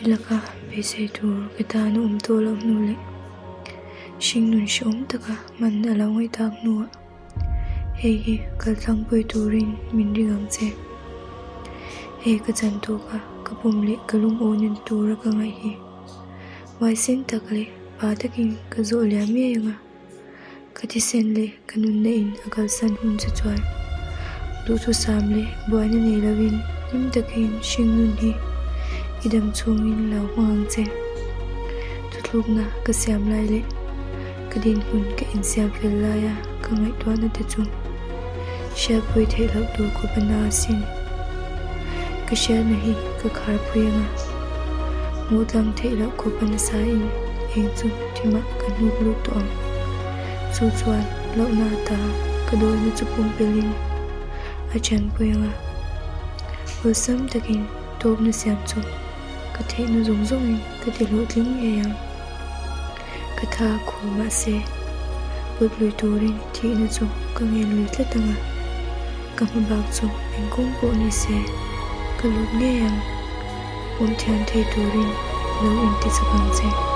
I laka beisei tur ka tan a awm tawh loh hnu leh hringnun hrehawm taka hman a lo ngaih tak hnuah hei hi kaltlangpui turin min ring ang che. Hei ka chan tawka ka pum leh ka lungawn en tura ka ngaih hi huaisen tak leh pa takin ka zawh liam ngei ang a. Ka thisen leh ka nunna in a kalsan hun chu chuan duhthusam leh buaina nei lovin hlim takin hringnun hi i dam chhungin lo hmang ang che. Thuthlukna ka siam lai leh ka dinhmun ka insiam fel laia ka ngaihtuahna te chu hriatpui theih loh tur khawp a na asin. Ka hriatna hi ka khar phui ang a, hmuh tlang theih loh khawp a nasa in eng chu thimah ka hnuk lut tawh ang. Chu chuan lohna ata ka dawlna chu pumpelhin a chanpui ang a, awlsam takin tawpna siam chu ka theihna zawng zawngin ka ti hlawhtling ngei ang. Ka tha khur mahse pawt lui turin thihna chu ka ngen lui tlat ang a, ka hma bak chu engkawng pawh ni se ka lut ngei ang, awm thiam thei turin lo inti chak ang che.